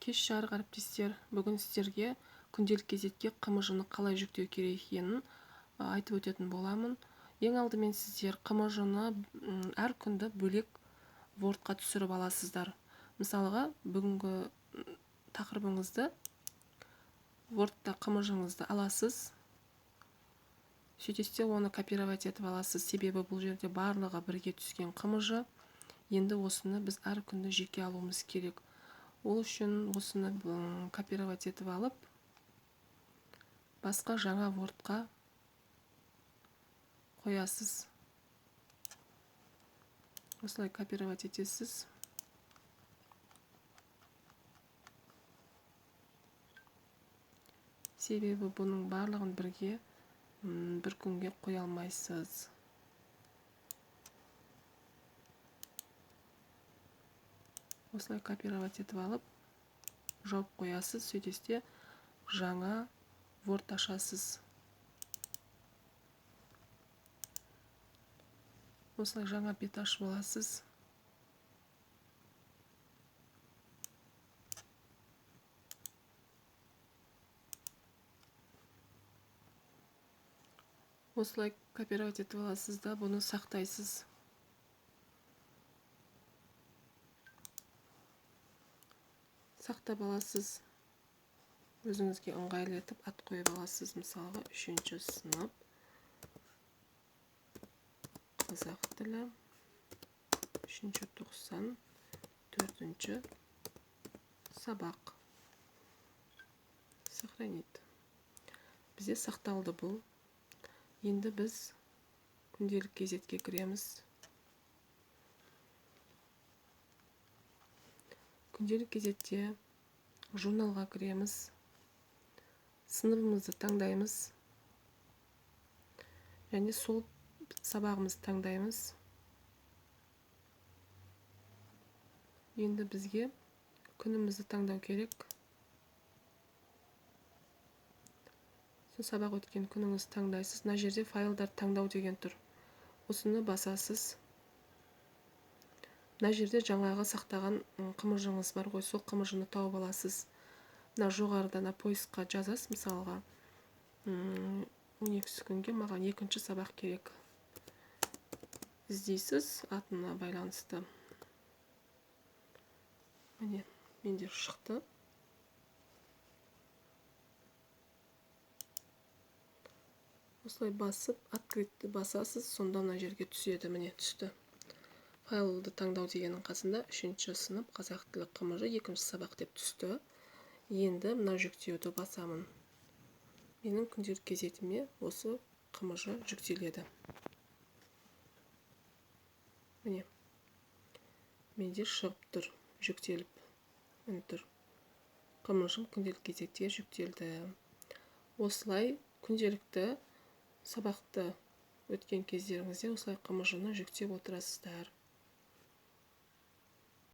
Кеш жарық, әріптестер! Бүгін сіздерге күнделік кезекке ҚМЖ-ны қалай жүктеу керек екенін айтып өтетін боламын. Ең алдымен сіздер ҚМЖ-ны әр күнді бөлек Word-қа түсіріп аласыздар. Мысалға, бүгінгі тақырыбыңызды Word-та ҚМЖ-ңызды аласыз. Сөйтесте оны копировать етіп аласыз, себебі бұл жерде барлығы бірге түскен ҚМЖ. Енді осыны біз әр күнді жеке алуымыз керек. Ол үшін осыны копировать етіп алып, басқа жаңа Word-қа қоясыз. Осылай копировать етесіз. Себебі бұның барлығын бірге бір күнге қоя алмайсыз. Осылай копировать етіп алып, жауып қоясыз. Сөйтесте жаңа Word ашасыз. Осылай жаңа бет ашып аласыз. Осылай копировать етіп аласыз да, бұны сақтайсыз. Сақтап аласыз. Өзіңізге ыңғайлы етіп ат қойып аласыз. Мысалға, 3-ші сынып, қазақ тілі, 3-ші 90, 4-ші сабақ. Сохранить. Бізде сақталды бұл. Енді біз күнделік кезетке кіреміз. Күнделік кезетте журналға кіреміз. Сыныбымызды таңдаймыз. Және сол сабағымызды таңдаймыз. Енді бізге күнімізді таңдау керек. Сол сабақ өткен күніңізді таңдайсыз. Мына жерде файлдар таңдау деген тұр. Осыны басасыз. Мына жерде жаңағы сақтаған ҚМЖ-ңыз бар ғой, сол ҚМЖ-ны тауып аласыз. Мына жоғарыда мына поискқа жазасыз, мысалға, 12 күнге маған екінші сабақ керек. Іздейсіз атына байланысты. Міне, менде шықты. Осылай басып, открытті басасыз, сонда мына жерге түседі, міне түсті. Файлды таңдау дегеннің қасында 3-ші сынып қазақ тілі ҚМЖ екінші сабақ деп түсті. Енді мына жүктеуді басамын. Менің күнделік кезетіме осы ҚМЖ жүктеледі. Міне, менде шығып тұр, жүктеліп. Міне тұр. ҚМЖ күнделік кезекте жүктелді. Осылай күнделікті сабақты өткен кездеріңізде осылай ҚМЖ-ны жүктеп отырасыздар.